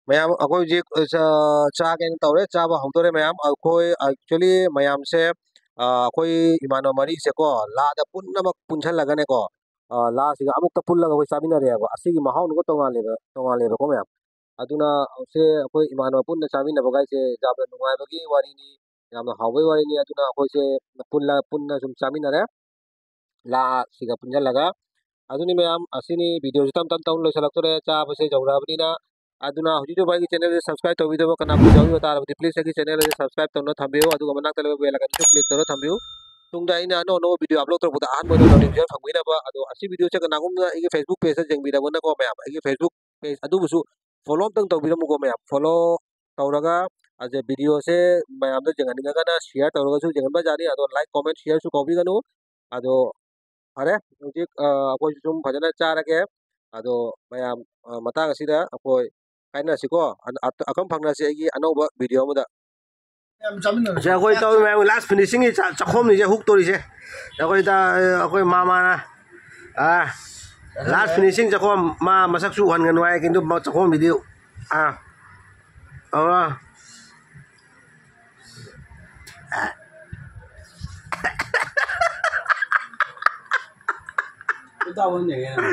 ꯃꯌꯥꯝ, ꯑꯩꯈꯣꯏ ꯍꯧꯖꯤꯛ, ꯑ, ꯆꯥ-, ꯆꯥꯒꯦꯅ ꯇꯧꯔꯦ, ꯆꯥꯕ ꯍꯧꯗꯣꯔꯦ ꯃꯌꯥꯝ꯫ ꯑꯩꯈꯣꯏ actually ꯃꯌꯥꯝꯁꯦ, ꯑ, ꯑꯩꯈꯣꯏ ꯏꯃꯥꯟꯅꯕ ꯃꯔꯤꯁꯦꯀꯣ, ꯂꯥꯗ ꯄꯨꯝꯅꯃꯛ ꯄꯨꯟꯁꯜꯂꯒꯅꯦꯀꯣ, ꯑ, ꯂꯥꯁꯤꯒ ꯑꯃꯨꯛꯇ ꯄꯨꯜꯂꯒ ꯑꯩꯈꯣꯏ ꯆꯥꯃꯤꯟꯅꯔꯦꯕ꯫ ꯑꯁꯤꯒꯤ ꯃꯍꯥꯎꯅꯒ ꯇꯣꯉꯥꯜꯂꯦꯕ, ꯇꯣꯉꯥꯜꯂꯦꯕꯀꯣ ꯃꯌꯥꯝ꯫ ꯑꯗꯨꯅ ꯍꯧꯖꯤꯛ ꯑꯩꯈꯣꯏ ꯏꯃꯥꯟꯅꯕ ꯄꯨꯟꯅ ꯆꯥꯃꯤꯟꯅꯕꯒꯥꯏꯁꯦ ꯌꯥꯝꯅ ꯅꯨꯡꯉꯥꯏꯕꯒꯤ ꯋꯥꯔꯤꯅꯤ, ꯌꯥꯝꯅ ꯍꯥꯎꯕꯒꯤ ꯋꯥꯔꯤꯅꯤ꯫ ꯑꯗꯨꯅ ꯑꯩꯈꯣꯏꯁꯦ ꯄꯨꯜꯂ-, ꯄꯨꯟꯅ ꯁꯨꯝ ꯆꯥꯃꯤꯟꯅꯔꯦ, ꯂꯥꯁꯤꯒ ꯄꯨꯟꯁꯤꯜꯂꯒ꯫ ꯑꯗꯨꯅꯤ ꯃꯌꯥꯝ, ꯑꯁꯤꯅꯤ꯫ Video ꯁꯤ ꯇꯞ ꯇꯞ ꯇꯞꯅ ꯂꯣꯏꯁꯤꯜꯂꯛꯇꯣꯔꯦ, ꯆꯥꯕꯁꯦ ꯌꯧꯔꯛꯑꯕꯅꯤꯅ꯫ ꯑꯗꯨꯅ ꯍꯧꯖꯤꯛ ꯍꯧꯖꯤꯛ ꯑꯩꯒꯤ channel ꯁꯦ subscribe ꯇꯧꯕꯤꯗꯕ ꯀꯅꯥꯒꯨꯝꯕ ꯌꯥꯎꯕꯤꯕ ꯇꯥꯔꯕꯗꯤ, please ꯑꯩꯒꯤ channel ꯑꯁꯤ subscribe ꯇꯧꯅ ꯊꯝꯕꯤꯌꯨ, ꯑꯗꯨꯒ ꯃꯅꯥꯛꯇ ꯂꯩꯕ bell icon ꯁꯨ click ꯇꯧꯔ ꯊꯝꯕꯤꯌꯨ꯫ ꯇꯨꯡꯗ ꯑꯩꯅ ꯑꯅꯧ ꯑꯅꯧꯕ video upload ꯇꯧꯔꯛꯄꯗ ꯑꯍꯥꯟꯕ ꯑꯣꯏꯅ notification ꯐꯪꯕꯤꯅꯕ꯫ ꯑꯗꯣ ꯑꯁꯤ video ꯁꯦ ꯀꯅꯥꯒꯨꯝꯕꯅ ꯑꯩꯒꯤ Facebook page ꯇ ꯌꯦꯡꯕꯤꯔꯕꯅꯀꯣ ꯃꯌꯥꯝ, ꯑꯩꯒꯤ Facebook page ꯑꯗꯨꯕꯨꯁꯨ follow ꯑꯝꯇꯪ ꯇꯧꯕꯤꯔꯝꯃꯨꯀꯣ ꯃꯌꯥꯝ꯫ Follow ꯇꯧꯔꯒ ꯑꯁꯤ video ꯁꯦ ꯃꯌꯥꯝꯗ ꯌꯦꯡꯍꯟꯅꯤꯡꯉꯒꯅ share ꯇꯧꯔꯒꯁꯨ ꯌꯦꯡꯍꯟꯕ ꯌꯥꯅꯤ꯫ ꯑꯗꯣ like, comment, share ꯁꯨ ꯀꯥꯎꯕꯤꯒꯅꯨ꯫ ꯑꯗꯣ ꯐꯔꯦ, ꯍꯧꯖꯤꯛ, ꯑ, ꯑꯩꯈꯣꯏꯁꯨ ꯁꯨꯝ ꯐꯖꯅ ꯆꯥꯔꯒꯦ꯫ ꯑꯗꯣ ꯃꯌꯥꯝ, ꯑ, ꯃꯇꯥꯡ ꯑꯁꯤꯗ ꯑꯩꯈꯣꯏ ꯀꯥꯏꯅꯁꯤꯀꯣ꯫ ꯑ-, ꯑ-, ꯑꯀꯝ ꯐꯪꯅꯁꯤ ꯑꯩꯒꯤ ꯑꯅꯧꯕ video ꯑꯃꯗ꯫ ꯌꯥꯝ ꯆꯥꯃꯤꯟꯅꯔꯁꯤ꯫ ꯑꯁꯤ ꯑꯩꯈꯣꯏ ꯇꯧꯔꯤ ꯃꯌꯥꯝ last finishing ꯒꯤ ꯆꯥ-, ꯆꯥꯛꯈꯣꯝꯅꯤꯁꯦ ꯍꯨꯛꯇꯣꯔꯤꯁꯦ꯫ ꯑꯩꯈꯣꯏ ꯇ-, ꯑꯩꯈꯣꯏ ꯃꯥꯃꯅ, ꯑ, last finishing ꯆꯥꯛꯈꯣꯝ, ꯃꯥ ꯃꯁꯛꯁꯨ ꯎꯍꯟꯒꯅꯨ ꯍꯥꯏ, ꯀꯤꯟꯇꯨ ꯃ-, ꯆꯥꯛꯈꯣꯝ video꯫ ꯑ, ꯑ꯫ ꯇꯨ ꯊꯥꯎꯖꯟ ꯌꯦꯡꯉꯦ꯫